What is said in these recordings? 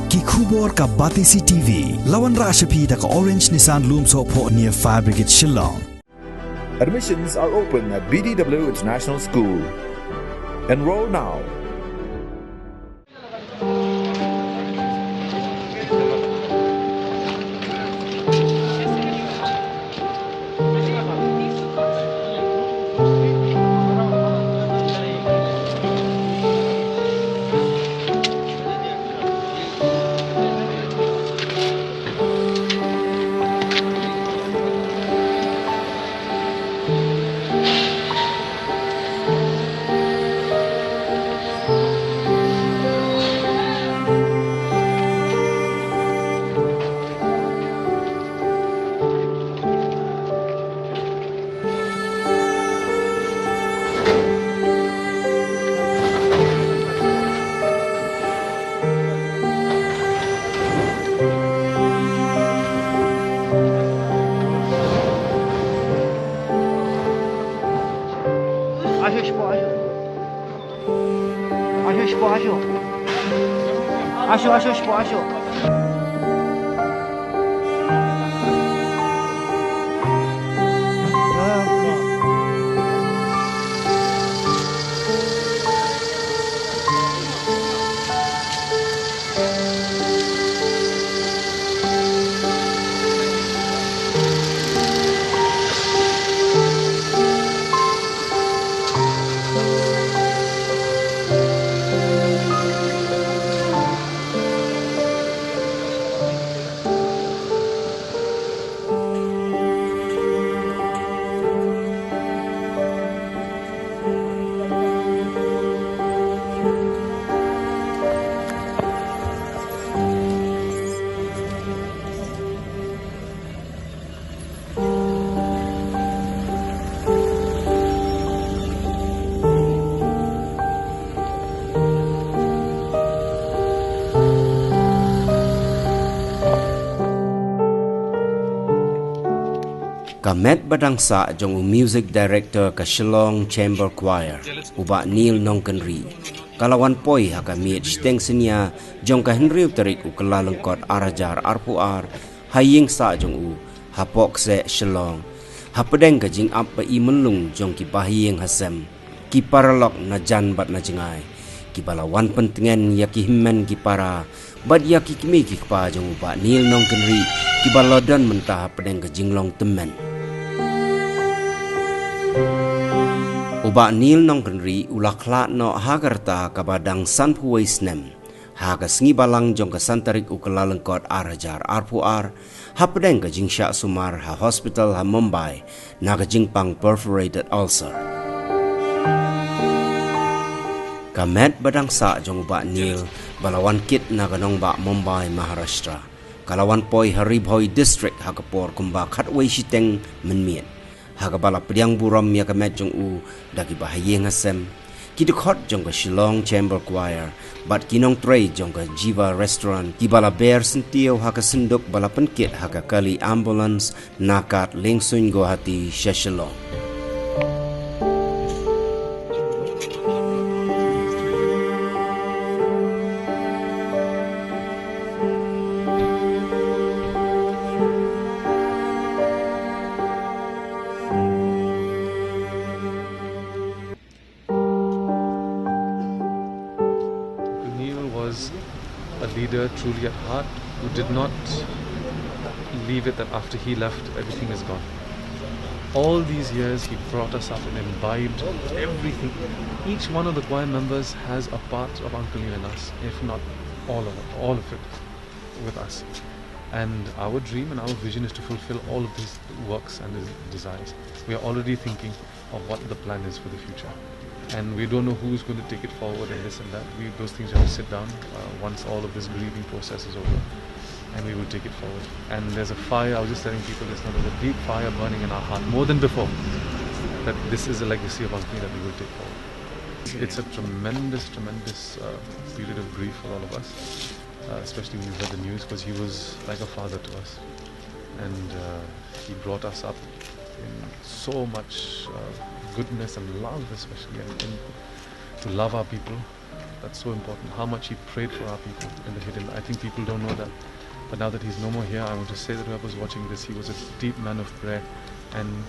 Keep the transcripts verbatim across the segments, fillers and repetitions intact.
Ki khubor ka Batesi T V. La wanrah sha phi da ka Orange Nissan Lumsohphoh near Fire Brigade Shillong. Admissions are open at B D W International School. Enroll now. Ashu, shpo, ashu. Ashu, ashu, shpo, ashu. Ka met ba dang sah jong u Music Director ka Shillong Chamber Choir, u Bah Neil Nongkynrih, ka la wan poi ha ka miet shiteng synñia jong ka hynriew tarik u Kyllalyngkot ar hajar arphew ar, ha ïing sah jong u, hapoh kseh Shillong, hapdeng ka jingap ba i mynlung jong ki bahaïing hasem, ki paralok na jan bad na jngai, kiba la wan pyntngen ïa ki hynmen ki para bad ïa ki kmie ki kpa jong u Bah Neil Nongkynrih, kiba la don mynta hapdeng ka jinglong tymmen. U Bah Neil Nongkynrih u la khlad noh ha ka rta kaba dang sanphew wei snem, ha ka sngi Balang jong ka san tarik u Kyllalyngkot ar hajar arphew ar, hapdeng ka jingshah sumar ha hospital ha Mumbai na ka jingpang perforated ulcer. Ka met ba dang sah jong u Bah Neil, ba la wan kit na ka nongbah Mumbai, Maharashtra, ka la wan poi ha Ri Bhoi District ha ka por kumba khatwei shiteng mynmiet, ha kaba la pdiang burom ïa ka met jong u da ki bahaïing hasem, ki dkhot jong ka Shillong Chamber Choir bad ki nongtrei jong ka Jiva Restaurant, kiba la ber syntiew ha ka synduk ba la pynkit ha ka kali ambulance na Kad Liengsuiñ Guwahati sha Shillong. Neil was a leader truly at heart who did not leave it that after he left, everything is gone. All these years, he brought us up and imbibed everything. Each one of the choir members has a part of Uncle Neil in us, if not all of it, all of it with us. And our dream and our vision is to fulfill all of his works and his desires. We are already thinking of what the plan is for the future. And we don't know who's going to take it forward and this and that. We, those things have to sit down, uh, once all of this grieving process is over. And we will take it forward. And there's a fire, I was just telling people this now, there's a deep fire burning in our heart, more than before, that this is a legacy of Uncle Neil that we will take forward. It's a tremendous, tremendous, uh, period of grief for all of us, uh, especially when we heard the news, 'cause he was like a father to us. And, uh, he brought us up in so much, uh, goodness and love, especially, and, and to love our people. That's so important, how much he prayed for our people in the hidden. I think people don't know that. But now that he's no more here, I want to say that whoever's watching this, he was a deep man of prayer. And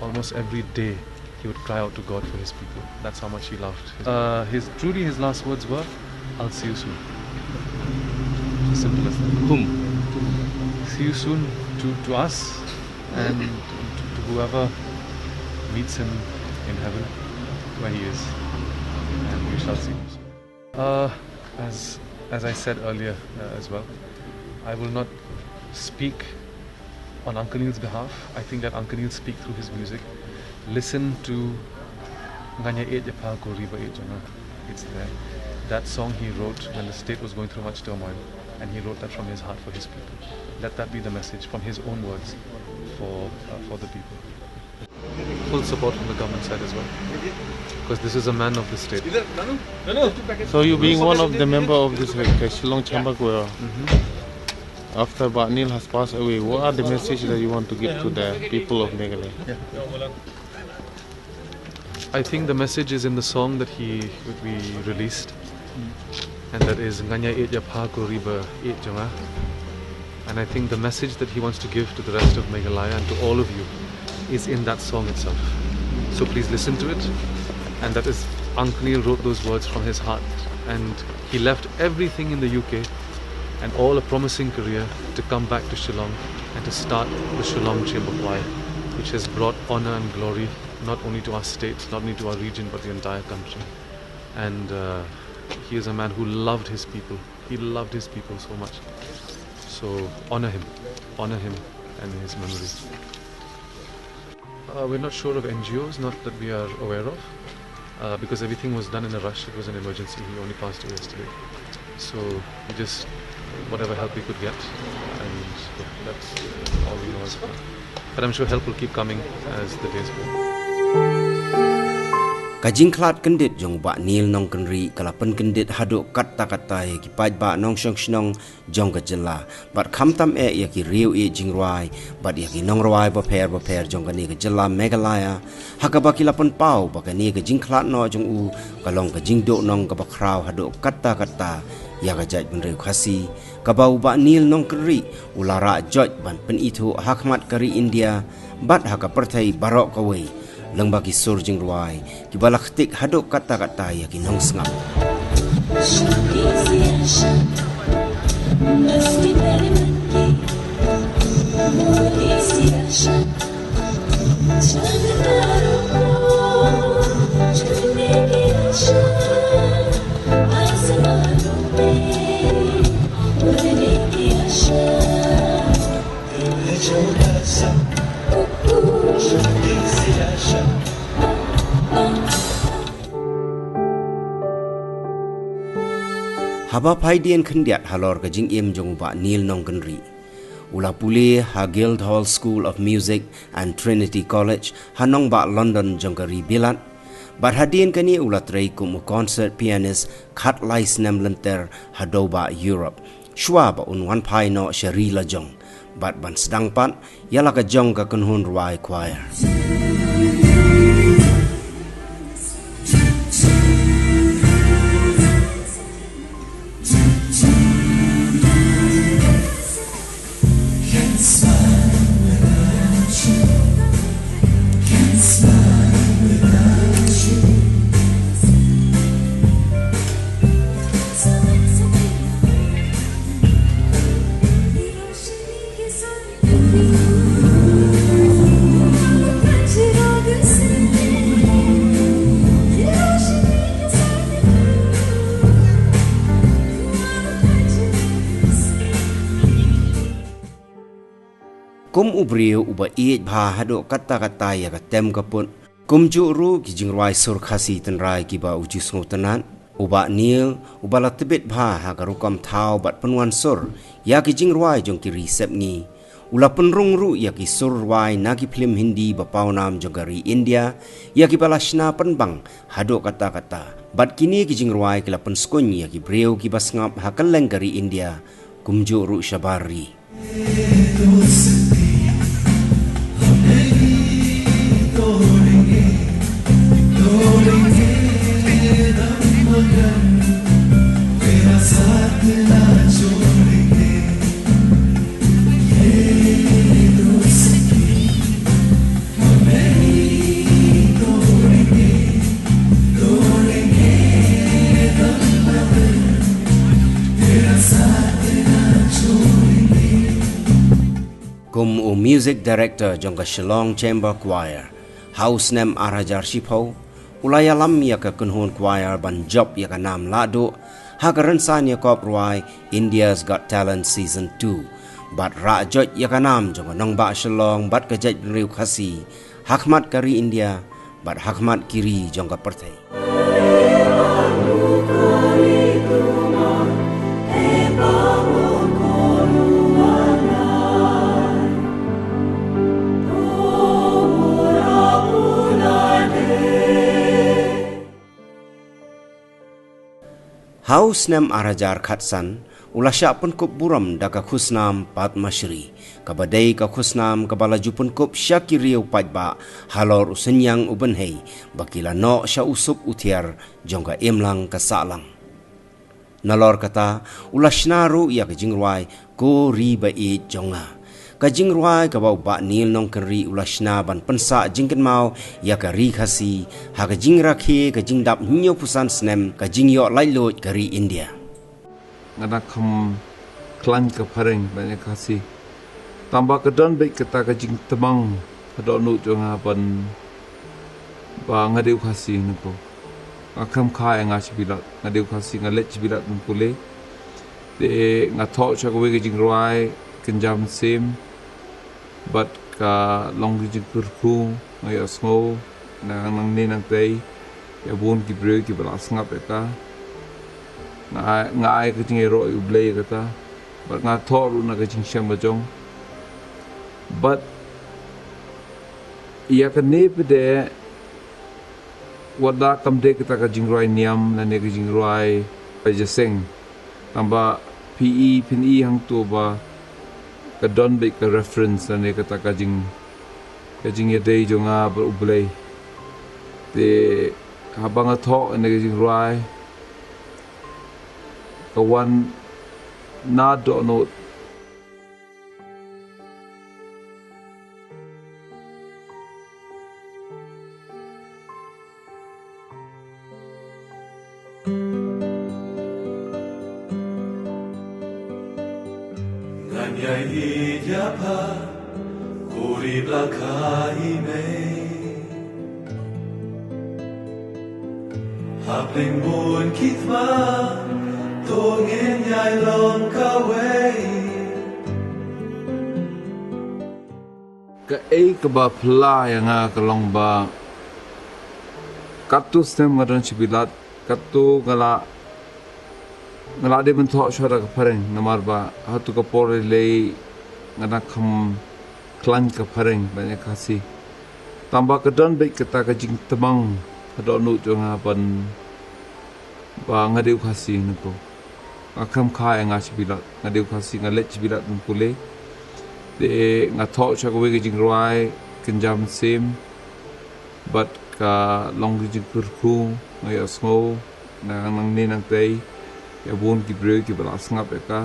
almost every day, he would cry out to God for his people. That's how much he loved. His, uh, his truly his last words were, "I'll see you soon." As simple as that. Whom? See you soon to, to us and to, to whoever meets him in heaven, where he is. And we shall see him soon. Uh, as, as I said earlier, uh, as well, I will not speak on Uncle Neil's behalf. I think that Uncle Neil speak through his music. Listen to Nga nia ieid ïa pha ko ri ba ieid jong nga. It's there. That song he wrote when the state was going through much turmoil, and he wrote that from his heart for his people. Let that be the message from his own words for, uh, for the people. Full support from the government side as well, because this is a man of the state. So you being one of the member of this, uh, Shillong Chamber Choir, after Bah Neil has passed away, what are the message that you want to give to the people of Meghalaya? I think the message is in the song that he, that we released, and that is Nga nia ieid ïa pha ko ri ba ieid jong nga. And I think the message that he wants to give to the rest of Meghalaya and to all of you is in that song itself. So please listen to it. And that is, Uncle Neil wrote those words from his heart, and he left everything in the U K and all a promising career to come back to Shillong and to start the Shillong Chamber Choir, which has brought honor and glory not only to our state, not only to our region, but the entire country. And, uh, he is a man who loved his people. He loved his people so much. So honor him, honor him and his memory. Uh, we're not sure of N G Os, not that we are aware of, uh, because everything was done in a rush. It was an emergency. He only passed away yesterday. So we just, whatever help we could get, and yeah, that's all we know as of now. But I'm sure help will keep coming as the days go. Ka jingkhlad kyndit jong Bah Neil Nongkynrih ka la pynkyndit haduh katta katta ïa ki paidbah nongshong shnong jong ka jylla, bad khamtam eh ïa ki riew ïeit jingrwai bad ïa ki nongrwai bapher bapher jong kane ka jylla Meghalaya, ha kaba ki la pynpaw ba kane ka jingkhlad noh jong u ka long ka jingduhnong kaba khraw haduh katta katta ïa ka jaitbynriew Khasi, kaba u Bah Neil Nongkynrih u la rah joit ban pynithuh ha khmat ka ri India bad ha ka pyrthei baroh kawei, lyngba ki sur jingrwai kiba la ktik haduh katta katta ïa ki nongsngap. Haba phai dien khyndiat halor ka jingim jong u Bah Neil Nongkynrih, u la pule ha Guildhall School of Music and Trinity College ha nongbah London jong ka ri Bilat. Bad hadien kane u la trei kum u concert pianist khatlai snem lynter ha dewbah Europe, shuwa ba un wan phai noh sha ri lajong bad ban sdang pat ïa la ka jong ka kynhun rwai choir. Kum u briew uba ïeit bha haduh katta katta ïa ka tem ka put, kumjuh ruh ki jingrwai sur Khasi tynrai kiba u ju sngewtynnad, u Bah Neil, uba la tbit bha ha ka rukom thaw bad pynwan sur ïa ki jingrwai jong ki ri sepngi, u la pynrung ruh ïa ki sur rwai na ki phlim Hindi ba pawnam jong ka ri India, ïa kiba la shna pynbang haduh katta katta. Bad kine ki jingrwai ki la pynskun ïa ki briew kiba sngap ha kylleng ka ri India, kumjuh ruh shabar ri. Um u Music Director jong ka Shillong Chamber Choir, ha u snem ar hajar shiphew, u la ïalam ïa ka kynhun choir ban jop ïa ka nam lahduh ha ka rynsan ïakob rwai India's Got Talent Season two, bad rah joit ïa ka nam jong ka nongbah Shillong bad ka jaitbynriew Khasi ha khmat ka ri India bad ha khmat ki ri jong ka pyrthei. Ha u snem ar hajar khatsan, u la shah pynkup burom da ka khusnam Padma Shri, kaba dei ka khusnam kaba la ju pynkup sha ki riew paidbah halor u synñiang u bynhei, ba ki la noh sha u suk u thiar jong ka imlang ka sahlang. Nalor kata, u la shna ruh ïa ka jingrwai Ko Ri Ba Ïeit Jong Nga, ka jingrwai kaba u Bah Neil Nongkynrih u la shna ban pynsah jingkynmaw ïa ka ri Khasi ha ka jingrakhe ka jingdap hynñiewphew san snem ka jingïoh laitluid ka ri India. Nga dang kham khlaiñ ka phareng bad ïa ka Khasi. Tangba ka don beit kata ka jingtbang ha dohnud jong nga ban, ba nga dei u Khasi, nangno. Nga kham kha ïa nga sha Bilat, nga dei u Khasi, nga leit sha Bilat ban pule. Te nga thoh sha kawei ka jingrwai Kynja Mynsiem, bad ka long ka jingkyrkhu, nga ïohsngew nangne nangtei ïa bun ki briew kiba la sngap ïa ka. Nga ai, nga ai ka jingïaroh ïa U Blei ïa kata. Bad nga thoh ruh na ka jingshem la jong. Bad ïa kane pat de, wat la kam dei kata ka jingrwai niam lane ka jingrwai ba jingïaseng, tangba phi i, phin i hangto ba ka don beit ka reference lane kata ka jing, ka jingïadei jong nga bad U Blei. Te haba nga thoh ïa kane ka jingrwai, ka wan na dohnud. Ngan ïai ïeit ïa pha, ko Ri Blakha i mei. Hapdeng bun ki thma, to ngin ïai long kawei. Kaei kaba phylla ïa nga ka long ba katto snem nga don sha Bilat, katto nga la, nga la dei ban thoh shuwa da ka phareng, namar ba hato ka por lei lei nga dang kham khlaiñ ka phareng bad ïa ka Khasi. Tangba ka don beit kata ka jingtbang ha dohnud jong nga ban, ba nga dei u Khasi, nangno. Nga kham kha ïa nga sha Bilat, nga dei u Khasi, nga leit sha Bilat ban pule. Te nga thoh sha kawei ka jingrwai Kynja Mynsiem, bad ka long ka jingkyrkhu, nga ïohsngew nangne nangtei ïa bun ki briew kiba la sngap ïa ka.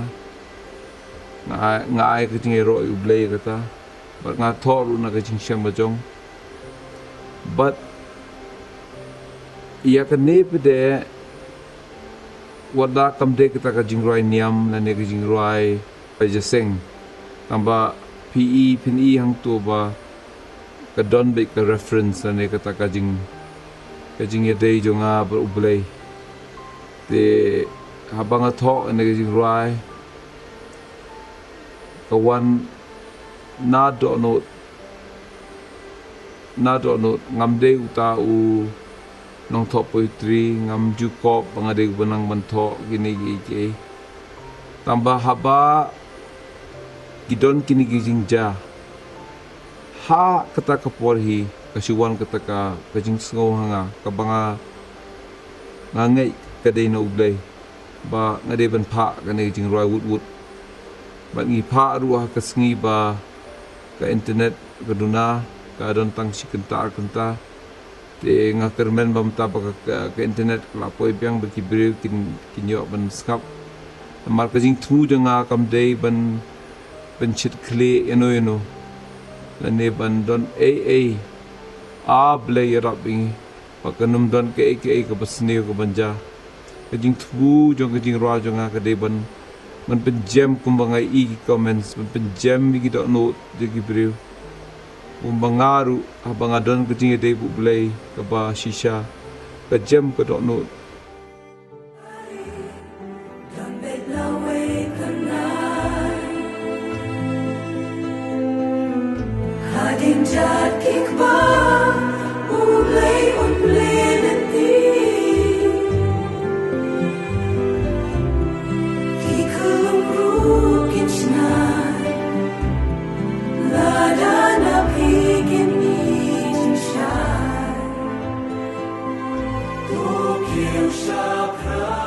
Nga ai, nga ai ka jingïaroh ïa U Blei ïa kata. Bad nga thoh ruh na ka jingshem la jong. Bad ïa kane pat de, wat la kam dei kata ka jingrwai niam lane ka jingrwai ba jingïaseng, tangba phi i, phin i hangto ba ka don beit ka reference lane kata ka jing, ka jingïadei jong nga bad U Blei. Te haba nga thoh ïa kane ka jingrwai, ka wan na dohnud, na dohnud. Ngam dei uta u nongthoh poetry, ngam ju kop ba nga dei uba nang ban thoh kine kiei kiei. Tangba haba ki don kine ki jingjia, ha kata ka por hi ka shu wan kata ka, ka jingsngew ha nga, kaba nga, nga ngeit ka dei na U Blei ba nga dei ban phah kane ka jingrwai wut wut. Bad ngi phah ruh ha ka sngi ba ka internet ka duna, ka don tang shi kynta ar kynta. Te nga kyrmen ba mynta ba ka, ka, ka internet ka la poi biang ba ki briew kin, kin ïoh ban sngap. Namar ka jingthmu jong nga kam dei ban, ban shit khlieh ïano ïano, lane ban don ei ei. A Blei ïarap ïa ngi ba kan ym don kaei kaei kaba sniew kaban jia. Ka jingthmu jong ka jingrwai jong nga ka dei ban, Ngan pynjem kumba nga i ki comments, ngan pynjem ïa ki dohnud jong ki briew. Kumba nga ruh, haba nga don ka jingïadei bad U Blei kaba shisha, ka jem ka dohnud. Hadien jad ki kba, U Blei un plie lynti. Ki khyllung ruh kin shngaiñ, lada na phi kin ïeit shai. To kiew shaphrang.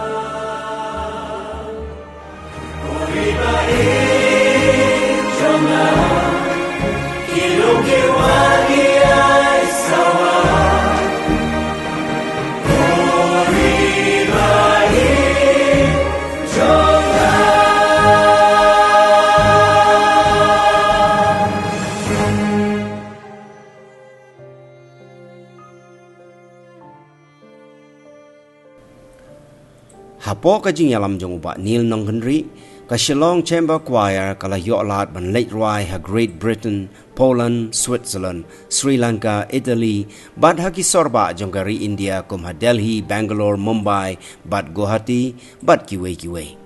Hapoh ka jingïalam jong u Bah Neil Nongkynrih, ka Shillong Chamber Choir ka la ïoh lad ban leit rwai ha Great Britain, Poland, Switzerland, Sri Lanka, Italy, bad ha ki sorbah jong ka ri India kum ha Delhi, Bangalore, Mumbai, bad Guwahati, bad kiwei kiwei.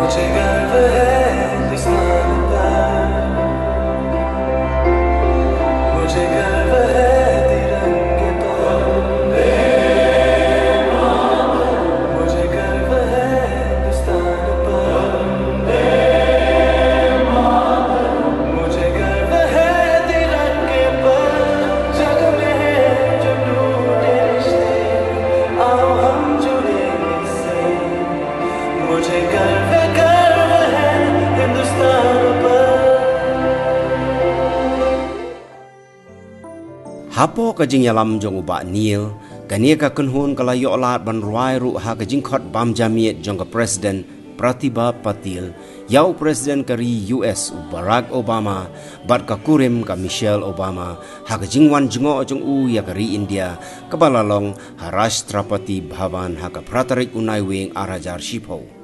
मुझे गर्व है हिंदुस्तान पर, मुझे गर्व है तिरंगे पर। मुझे गर्व है हिंदुस्तान पर। मुझे गर्व है तिरंगे पर। जग में है जो टूटे रिश्ते, आओ हम जुड़े इससे। मुझे गर्व, गर्व है हिंदुस्तान पर। Hapoh ka jingïalam jong u Bah Neil, kane ka kynhun ka la ïoh lad ban rwai ruh ha ka jingkhot bam jamiet jong ka President Pratibha Patil, ïa u President ka ri U S u Barack Obama, bad ka kurim ka Michelle Obama, ha ka jingwan jngoh jong u ïa ka ri India, kaba la long ha Rashtrapati Bhavan ha ka phra tarik u Naiwieng ar hajar shiphew.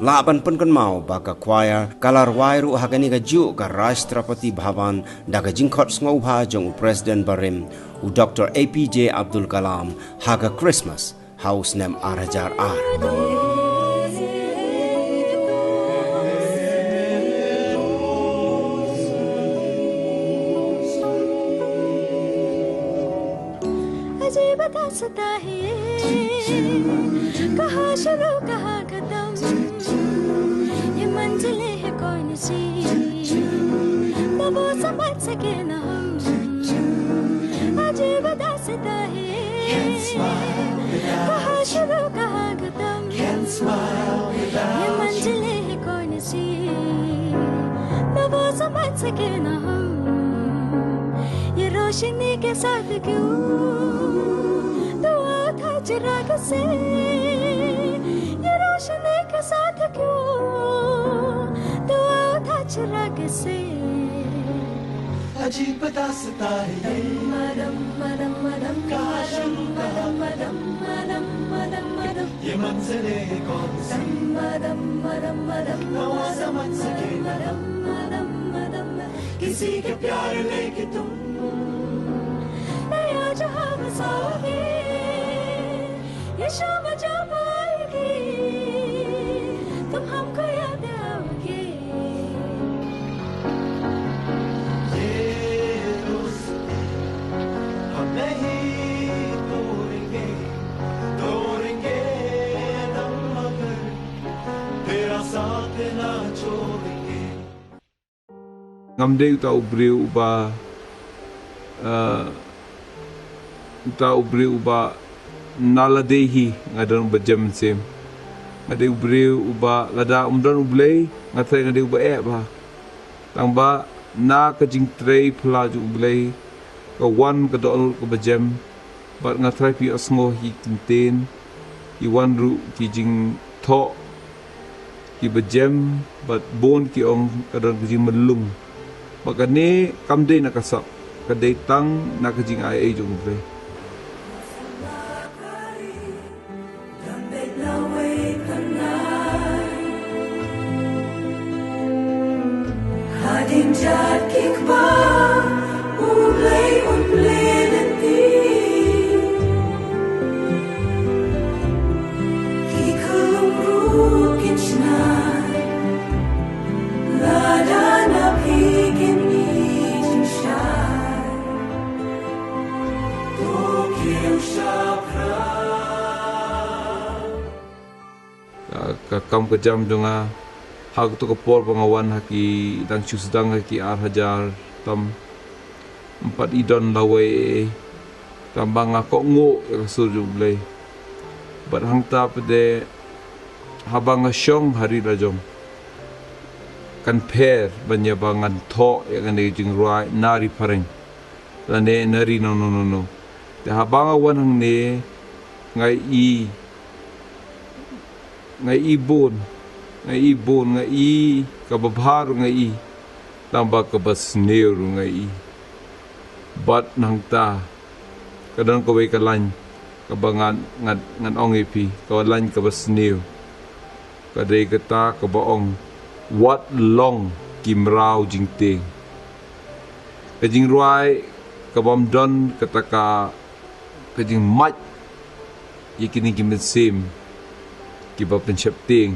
Lah ban pynkynmaw ba ka choir ka la rwai ruh ha kane kajuh ka Rashtrapati Bhavan da ka jingkhot sngewbha jong u President barim, u Doctor A P J Abdul Kalam, ha ka Christmas ha u snem ar hajar ar. अजीब दास्तां है ये, कहाँ शुरू कहाँ खत्म, ये मंजिलें हैं कौन सी, ना वो समझ सके ना हम। अजीब दास्तां है ये, कहाँ शुरू कहाँ खत्म, ये मंजिलें हैं कौन सी, ना वो समझ सके ना हम। ये रोशनी के साथ क्यों दुआ था चिराग से, ये रोशनी के साथ क्यों दुआ था चिराग से। अजीब दास्तां है ये, कहाँ शुरू कहाँ खत्म, ये मंजिलें हैं कौन सी, ना वो समझ सके ना हम। किसी के प्यार लेके तुम नया जहां बसाओगे, ये शाम जब आएगी, तुम हमको याद आओगे। ये दोस्ती हम नहीं तोड़ेंगे। Ngam dei uta u briew uba, eh, uta u briew uba na lade hi nga don ba jem mynsiem. Nga dei u briew uba lada um don U Blei, nga trai nga dei uba eh bha. Tang ba na ka jingtrei phylla jong U Blei, ka wan ka dohnud kaba jem, bad nga trai phi ïohsngew hi ki ktien, ki wan ruh ki jingthoh kiba jem, bad bun ki ong ka don ka jingmyllung. Bad kane kam dei na ka sap, ka dei tang na ka jingai ei jong U Blei. Hadien jad ki kpa, U Blei un plie lynti. Ki khlum ruh kin shna, lada na phi kin ïoh jingshai. To kiew shaphrang. Ka, ka kam ka jam jong nga, ha kato ka por ba nga wan ha ki, dang shu sdang ha ki ar hajar tam, ym pat i don lawei, tang ba nga kohnguh ïa ka sur jong U Blei. Bad hangta pat de, haba nga shong ha ri lajong, kan pher ban ïa ba ngan thoh ïa kane ka jingrwai na ri phareng, lane na ri no no no no. Te haba nga wan hangne, nga i, nga i bun, nga i bun, nga i kaba bha ruh nga i, tang ba kaba sniew ruh nga i. Bad nangta, ka don kawei ka lain kaba ngan, ngan, ngan ong ïa phi, ka lain kaba sniew. Ka dei kata kaba ong, wat long ki mraw jingtieng. Ka jingrwai kabym don kata ka, ka jingmait ïa kine ki mynsiem kiba pynsheptieng,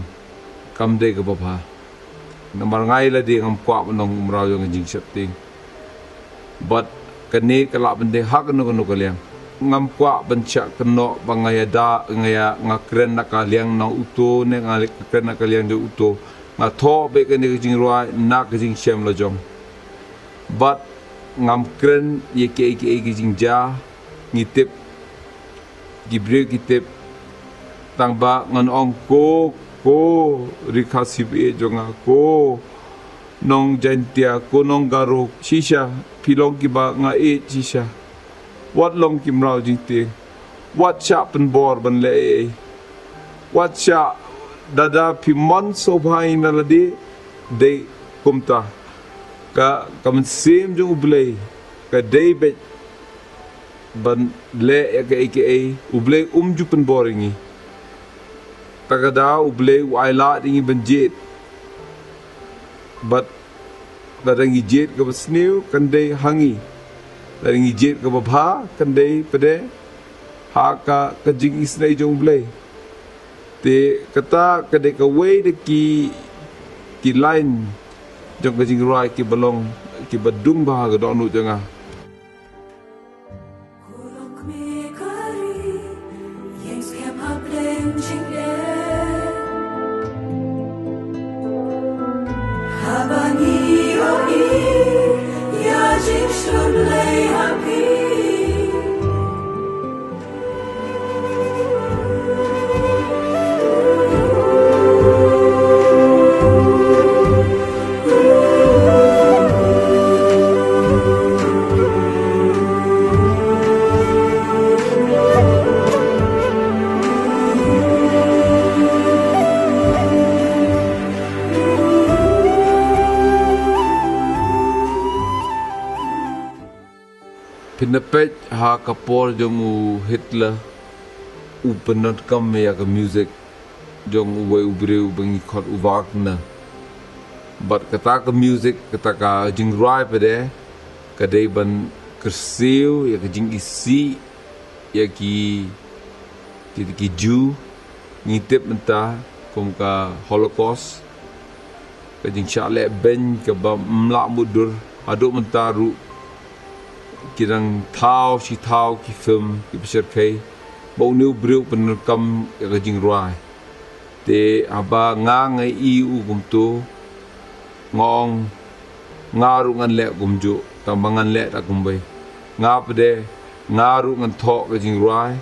kam dei kaba bha. Namar nga ïa lade ngam kwah ban long u mraw jong ka jingsheptieng. Bad kane ka lah ban dei ha kano kano ka liang. Ngam kwah ban shah kynnoh ba nga ïada, nga ïa, nga kren na ka liang na uto ne nga kren na ka liang jong uto. Nga thoh beit kane ka jingrwai na ka jingshem lajong. Bad ngam kren ïa kiei kiei ki jingjia, ngi tip, ki briew ki tip. Tang ba ngan ong ko, ko ri Khasi ba ïeit jong nga, ko nong Jaintia, ko nong Garo, shisha phi long kiba nga ïeit shisha. Wat long ki mraw jingtieng. Wat shah pynbor ban leh ei ei. Wat shah, lada phi mon sngewbha ïa lade, dei kumta. Ka, ka mynsiem jong U Blei ka dei beit ban leh ïa kaei kaei, U Blei um ju pynbor ïa ngi. Ta ka daw U Blei u ailad ïa ngi ban jied. Bad lada ngi jied kaba sniew kan dei ha ngi. Lada ngi jied kaba bha kan dei pat de ha ka, ka jingisynei jong U Blei. Te kata ka dei kawei de ki, ki lain jong ka jingrwai kiba long, kiba dung bha ha ka dohnud jong nga. Phin da peit ha ka por jong u Hitler, u pyndonkam ïa ka music jong uwei u briew ba ngi khot u Wagner. Bad kata ka music, kata ka jingrwai pat de, ka dei ban kyrsiew ïa ka jingisih ïa ki, ki, ki Jiw. Ngi tip mynta kum ka Holocaust, ka jingshah leh beiñ kaba ym lah mutdur. Haduh mynta ruh ki dang thaw shi thaw ki film, ki picture, ki ba une u briew u pyndonkam ïa ka jingrwai. Te haba nga, nga i u kumto, nga ong, Nga ruh ngan leh kumjuh, tang ba ngan leh ta kumwei. Nga pat de, nga ruh ngan thoh ka jingrwai.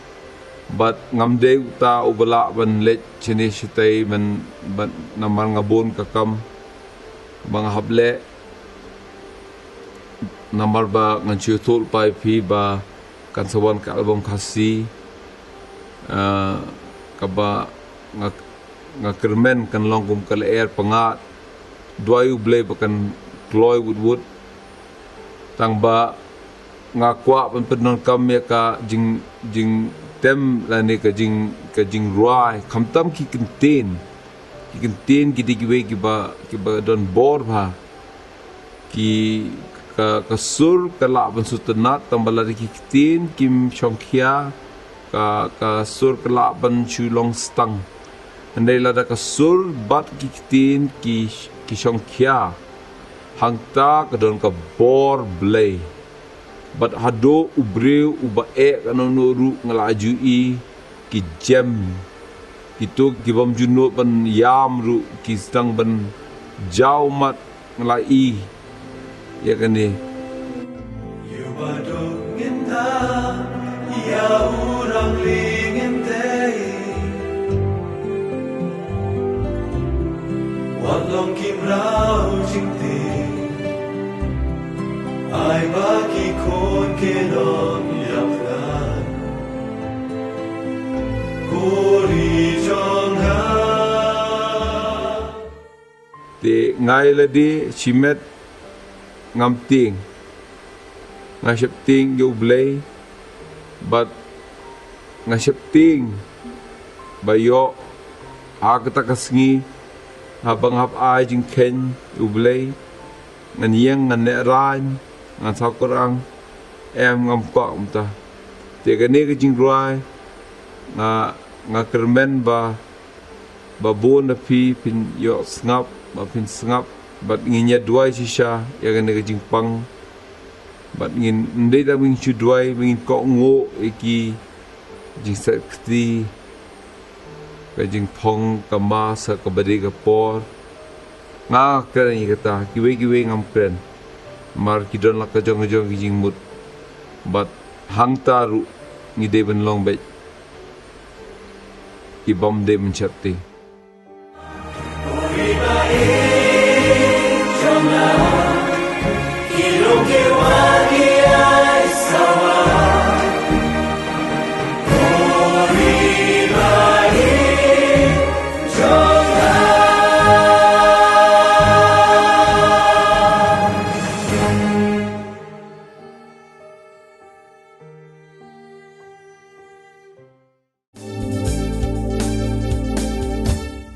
Bad ngam dei uta uba lah ban leit shane shatei ban, ban namar nga bun ka kam ba nga hap leh. Namar ba ngan shu thoh lypa ïa phi ba kan sa wan ka album Khasi, ah, kaba nga, nga kyrmen kan long kum ka lyer pyngngad. Duwai U Blei ba kan kloi wut wut. Tang ba nga kwah ban pyndonkam ïa ka jing, jingtem lane ka jing, ka jingrwai. Khamtam ki kyntien. Ki kyntien ki dei kiwei kiba, kiba don bor bha. Ki, ka, ka sur ka lah ban sngewtynnat, tang ba lada ki ktien kim shongkhia, ka, ka sur ka lah ban shu long stang. Hynrei lada ka sur bad ki ktien ki, ki shongkhia, hangta ka don ka bor Blei. Bad haduh u briew uba eh kano kano ruh nga la ju ïohi ki jem. Kito ki bym ju nud ban ïam ruh ki sdang ban jaw mat, nga la ïohi ïa kane. Ïa ba duk ngin tam, ïa u rangli ngin tei. Wat long ki mraw jingtei. Ai ba ki khun ki long ïap ngan. Ko ri jong nga. Te nga ïa lade shimet ngam tieng. Nga sheptieng ïa U Blei. Bad nga sheptieng ba ïoh ha kata ka sngi, haba nga hap ai jingkheiñ ïa U Blei, ngan ïeng, ngan neh rain, ngan saw kyrang, em, ngam kwah kumta. Te kane ka jingrwai, nga, nga kyrmen ba, ba bun na phi phin ïoh sngap, ba phin sngap, bad ngin ïa duwai shisha ïa kane ka jingpang. Bad ngin, ym dei tang ba ngin shu duwai, ba ngin kohnguh ïa ki jingset kti, ka jingthong ka Mass ha kaba dei ka por. Nga kren ïa kata, kiwei kiwei ngam kren. Namar ki don la ka jong ka jong ki jingmut. Bad hangta ruh ngi dei ban long beit ki bym dei ban sheptieng.